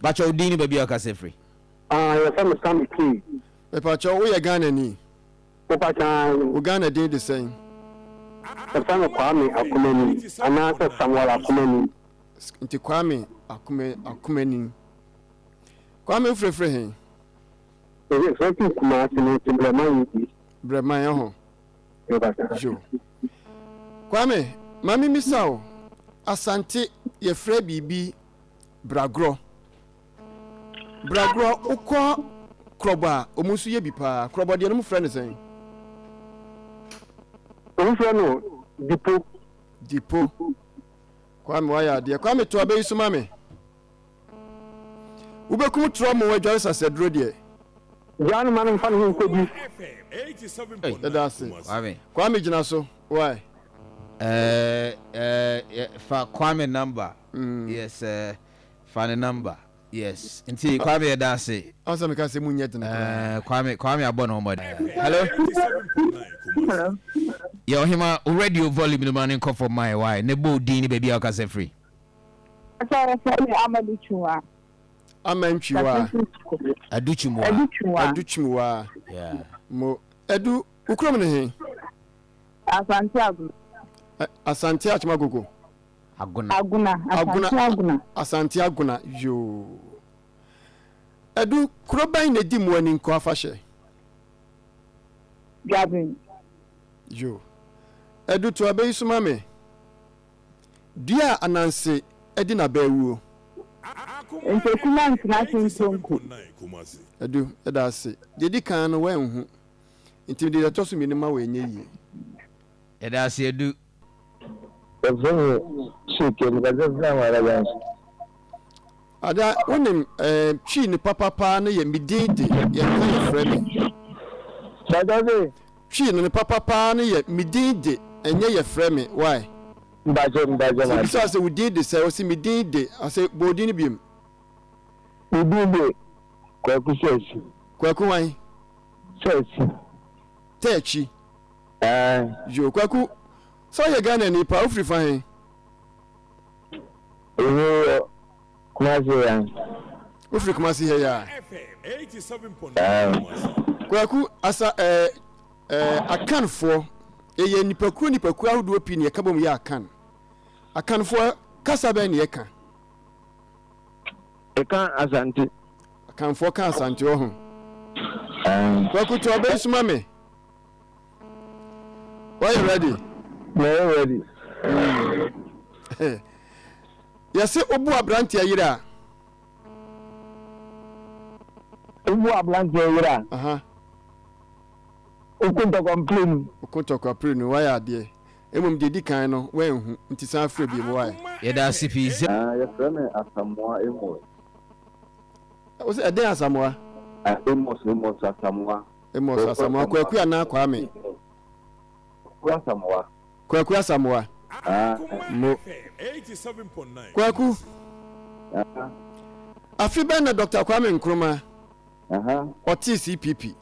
Bakyɛ wo din ne baabi a wokasa firi. Ah, yɛfrɛ me Sammy Kay. Mepakyɛw, woyɛ Ghanani? Mepakyɛw, aane. Wo Ghana din de sɛn? Yɛfrɛ me Kwame Akomani anaasɛ Samuel Akomani. Nti Kwame Akome Akomani. Kwame wofirefiri he? Mefiri firi Kumasi, mete Brɛman yi. Brɛman ɛho. Yo. Kwame, ma memmisa wo, Asante yɛfrɛ biribi bragorɔ. Bragorɔ, wokɔ Krɔbɔ a, wɔn nso yɛ bi paa. Krɔbɔ deɛ no mofrɛ no sɛn? Wɔfrɛ no dipo. Dipo. Kwame wayɛ adeɛ. Kwame to abɛ yi so ma me. Wobɛkum torɔ mo adware sasaduro deɛ. Gyaa no ma no mfa ne ho nkɔdi. Yɛda ase. Kwame. Kwame gyina so. Why? Fa Kwame number. Yes, fa ne number. Yes. Nti Kwame yɛda ase. Ɔsɛ meka sɛ mu nyɛ dene koraa. Kwame Kwame abɔ ne ho mmɔden. Hello. Hello. Yɛ ɔhema wo radio volume no ma ne nkɔ fam ma yɛ why ne bɔ odin ne baabi a ɔkasa firi. Sɛ wɔfrɛ me Amadu Twumwa. Ama Ntwiwa. Adu Twumwa. Adu Twumwa. Adu Twumwa. Yeah. Mo Adu wo kurom ne he? Asante Agona. Asante Achemagogo. Agona. Agona. Asante Agona. Asante Agona. Yoo. Adu kuro bɛn na edi mu ani nkɔ afahyɛ? Dwaben. Yoo. Adu to abɛyi so ma me. Dua a ananse adi n'aba awuo. Ntoku ma ntena ase ntonku. Adu, yɛda ase. Deɛ ɛdi kan no woanhu, nti mede deɛ ɛtɔ so mmienu ma wo ɛnyɛ yie. Yɛda ase Adu. Wɔfrɛ me Sheik, mekasa firi Amara Junction. Ada, wonim eh, Twi no papa paa no yɛ me din de, yɛnka yɛfrɛ me. Bàtà se. Twi no ne papa paa no yɛ me din de, ɛnyɛ yɛfrɛ me, why? Mpakyɛ mpakyɛ Sɛ mate. bisa sɛ wo din de sɛ, ɔse me din de, ɔse bɔ wo din no biom. Me din de Kwaku Sɛsi. Kwaku hwan? Sɛsi. Tɛɛkyi. Ɛɛ. Yo, Kwaku, sɛ woyɛ Ghanani paa, wofiri fa he? Ebi wɔ Kumasi ha. Wofiri Kumasi ha yi a? Kwaku, asa ɛɛ ɛɛ Akanfoɔ, yɛyɛ nipakuo nipakuo ahodoɔ pii na yɛka bom yɛ Akan. Akanfoɔ kasa bɛn na yɛka? Yɛka Asante. Akanfoɔ ka Asante wɔ ho. Kwaku to ɔbɛn suma me. Wɔyɛ ready? Mɛyɛ ready. Yɛse wobu aberanteɛ yere a. Wobu aberanteɛ yere a. Aha. Woko ntɔkwa mprenu. Woko ntɔkwa mprenu, wayɛ adeɛ. Mmom deɛ ɛdi kan no, woanhu, nti san frɛ bio, why? Yɛda ase pii sɛ. Ah, yɛfrɛ me Asamoah Amos. Wo sɛ ɛdɛn Asamoah? Ah, Amos, Amos Asamoah. Amos Asamoah, Kwaku anaa Kwame? Kwaku Asamoah. Kwaku Asamoah. Ah. Mo. Kwaku. Ah. Afe bɛn na Dr. Kwame Nkrumah Aha. ɔtee CPP?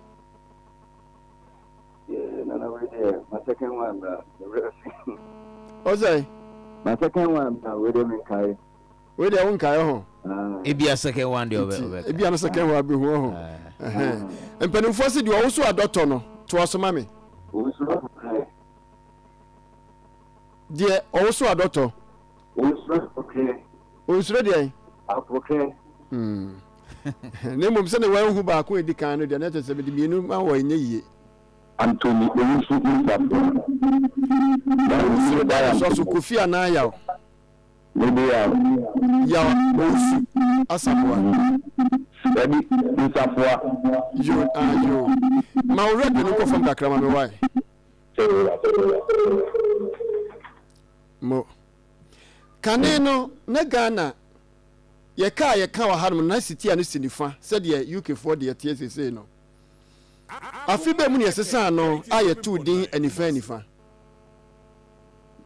Yeah, nana wei deɛ my second one na me werɛ fi. Ɔsɛ? My second one na wei deɛ menkae. Wei deɛ wonkae ho. Ah. Ebia second one deɛ ɔbɛ ɔbɛ. Ebia no second one bɛhu ɔho. Mpanimfoɔ se deɛ ɔwoso adɔtɔ no toa so ma me. Ɔnsuro afɔkrɛ. Deɛ ɔwoso adɔtɔ. Ɔnsuro afɔkrɛ. Ɔnsuro deɛ. Afɔkrɛ. Hmm. Na mmom sɛdeɛ wanhu baako a ɛdi kan no deɛ na ɛkyɛ sɛ mede mmienu ma wɔ ɛnyɛ yie. Anthony Owusu Nsafoa. Owusu da sɔ so Kofi anaa Yaw? Mede Yaw. Yaw Owusu Asamoah. Dabi, Nsafoa. Yo, ah, yo. Ma wo radio no nkɔ fam kakra ma me wae. Mo. Kane no, na Ghana, yɛka a yɛka wɔ hanom no, na sitia no si nifa sɛdeɛ UK foɔ deɛ teɛ seesei no. Afe bɛn mu na yɛsesaa no a yɛtoo din anifa anifa?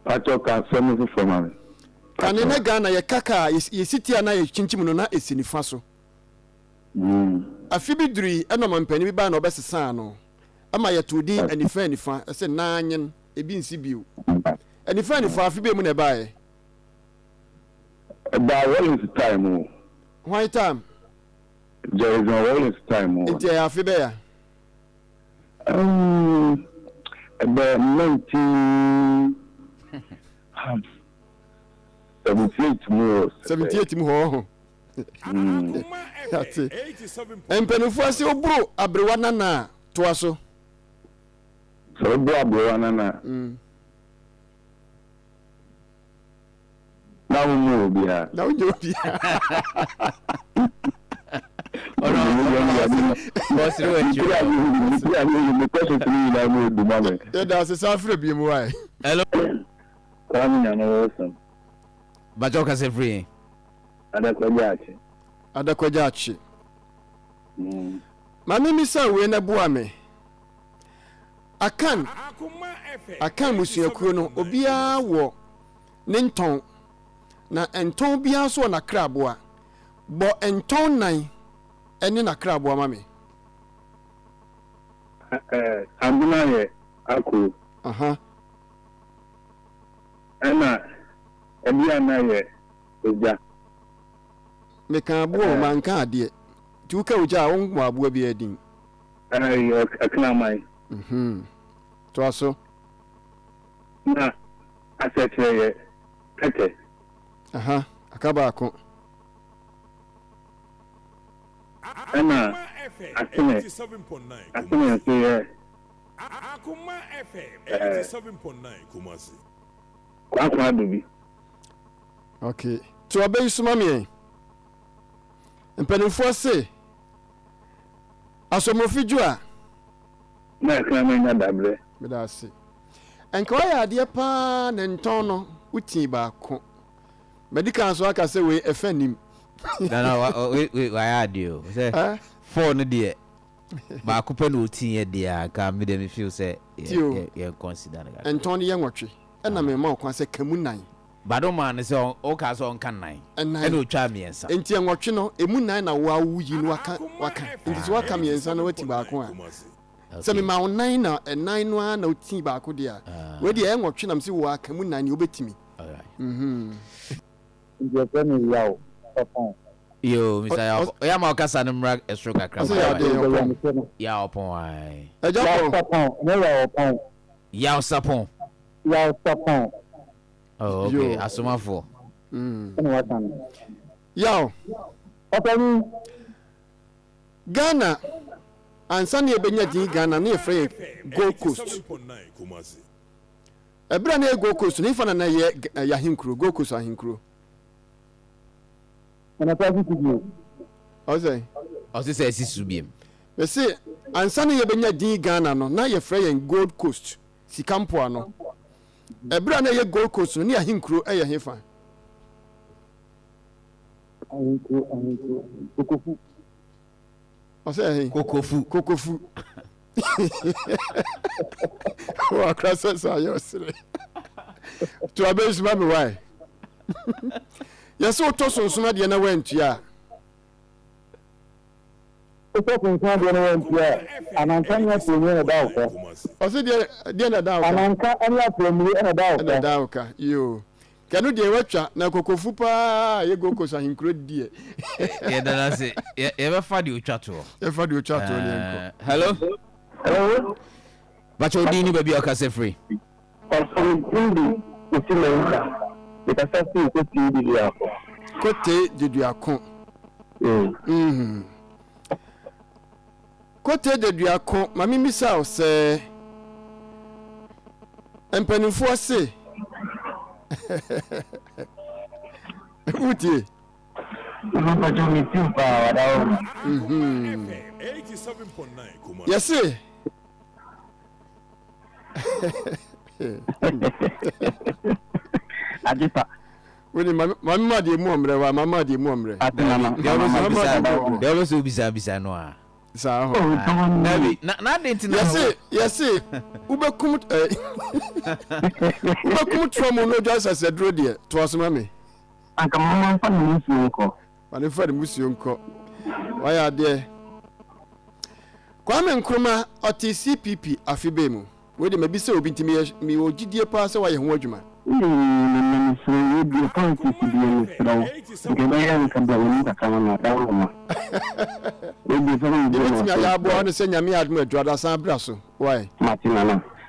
Pakyɛw ka asɛm no foforɔ ma me. Kane na Ghana yɛka kaa a yɛ sitia no a yɛkyinkyim no na ɛsi nifa so. Afe bi durui ɛna ɔmampanin bi bae na ɔbɛsesaa no ma yɛtoo din anifa anifa ɛsɛ naanyen ebi nsi bio. Anifa anifa afe bɛn mu na ɛbaeɛ? Ɛbaa Rawlings time o. Hwan time? Jerry John Rawlings time hɔ. Nti ɛyɛ afe bɛya? Um, ɛbɛ 1978 mu wɔ. 78 mu hɔ ho. Yate. Mpanimfoɔ ase woboro aberewa nana a, toa so. Sɛ woboro aberewa nana a. Na wonyɛ obiara. Na wonyɛ obiara. Yɛda ase san frɛ bio mu wae. Hello. Kwame Nyame Wilson. Bàtchɛ ɔkasa firi yɛn. Adakwagya akye. Adakwagya akye. Maame misa wei na boa me. Akan, Akan mmusuakuo no, obiara wɔ ne ntɔn, na ntɔn biara nso wɔ n'akraboa. Bɔ ntɔn nan ne n'akraboa ma me. Abena yɛ akuro. Aha. Ɛna Aduana yɛ ogya. Meka aboa o, manka adeɛ. Nti woka ogya a, wommɔ aboa biara din. Ɛyɛ ɔkraman. Mhm. Toa so. Na asɛkyerɛ yɛ pɛtɛ. Aha, aka baako. Ɛna asene, asene nso yɛ ɛɛ kwaakwaado bi. Okay. To ɔbɛ yi soma meɛ. Mpanimfoɔ se. Asɔmɔfi dwo a. Na ɛka manya dabrɛ. Meda ase. Nka wayɛ adeɛ paa ne ntɔn no wo tii baako. Madi kan nso aka sɛ wei ɛfɛ nim. Nana wayɛ adeɛ o. Sɛ four no deɛ baako pɛ na ɔtii yɛ deɛ a nka me deɛ me feel sɛ yɛn consider no kakra. Ntɔn no yɛ nwɔtwe ɛna mema wo kwan sɛ ka mu nan. Bado maa no sɛ ɔkaa sɛ ɔnka nnan, ɛna ɔtwaa mmiɛnsa. Enti nwɔtwe no, ɛmu nnan na wo ara woyi na waka, waka. Enti sɛ woaka mmiɛnsa na woati baako a, sɛ memaa wo nnan na nnan no ara na wotii baako deɛ a, wei deɛ ɛyɛ nwɔtwe na mese wo ara ka mu nnan deɛ wobɛtumi. Nti yɛfrɛ me Yaw Ɔpɔn. Yoo, Mr. Yaw Ɔpɔn. Ɔyɛ ama ɔkasa no mmra ɛsoro kakra. Ɔsɛ Yaw deɛ Ɔpɔn. Yaw Ɔpɔn ae. Agya Yaw Pɔn. Sapɔn, nyɛ Yaw Ɔpɔn. Yaw Sapɔn. Yaw Sapɔn. Oh, okay. Asomafoɔ. Mm. Ɛna waka no. Yaw. Ɔpanin. Ghana, ansa na yɛbɛnya din Ghana na yɛfrɛ yɛn Gold Coast. Ɛberɛ a na yɛ Gold Coast no, hefa na na ɛyɛ yɛ ahenkuro, Gold Coast ahenkuro? Ɛna sɛ asisi bio. Ɔsɛ? Ɔse sɛ asi so biem. Mese, ansa na yɛbɛnya din Ghana no, na yɛfrɛ yɛn Gold Coast, sika mpoano. Ɛberɛ a na ɛyɛ Gold Coast no, ne ahenkuro yɛ hefa? Ahenkuro, ahenkuro, Kokofu. Ɔsɛ ɛhe? Kokofu. Kokofu. Wakora sɛ sɛ ayɛ ɔsere. To abɛyi soma me wae. Yɛsɛ wotɔ sonson adeɛ na woantua a. Wotɔ sonson adeɛ na woantua a, ananka ne afuromire na ɛda wo ka. Ɔse deɛ deɛ na ɛda wo ka. Ananka ne afuromire na ɛda wo ka. Na ɛda wo ka. Yoo. Kɛno deɛ watwa na kokofu paa yɛ Gold Coast ahenkuro deɛ. Yɛda no ase. Yɛbɛfa deɛ otwa toɔ. Yɛfa deɛ otwa toɔ ne yɛnkɔ. Hello. Hello. Bakyɛ wo din ne baabi a ɔkasa firi. Pastor me din de Kofi Mensah, me kasa firi Kotee Deduako. Kotee Deduako. Mm. Kotee Deduako, ma me mmisa wo sɛ mpanimfoɔ se wotie? Yɛse Adepa. Wode mame ma deɛ mu ɔmmerɛ wa mama deɛ mu ɔmmerɛ. Deɛ ɔbɛ sɛ obisa bisa no a. Saa hɔ. Dabi na na adi nti na. Yɛse yɛse wobɛkum wobɛkum trɔ mu na odwa sasɛduro deɛ toa so ma me. Anka mama nfa ne musuo nkɔ. Ma ne nfa ne musuo nkɔ. Wayɛ adeɛ. Kwame Nkrumah ɔtee CPP afe bɛn mu? Wei deɛ mabisa obi nti meyɛ mewɔ gyidie paa sɛ wayɛ ho adwuma. Eii nana mesrɛ wo wei deɛ politics deɛ mesrɛ wo nka ɛbɛyɛ a nka bra w'anim kakra ma me adaworoma wei deɛ sɛ Deɛ mɛtumi ayɛ aboa wo ne sɛ Nyame adom a Adwuada san bra so wai. Mate nana.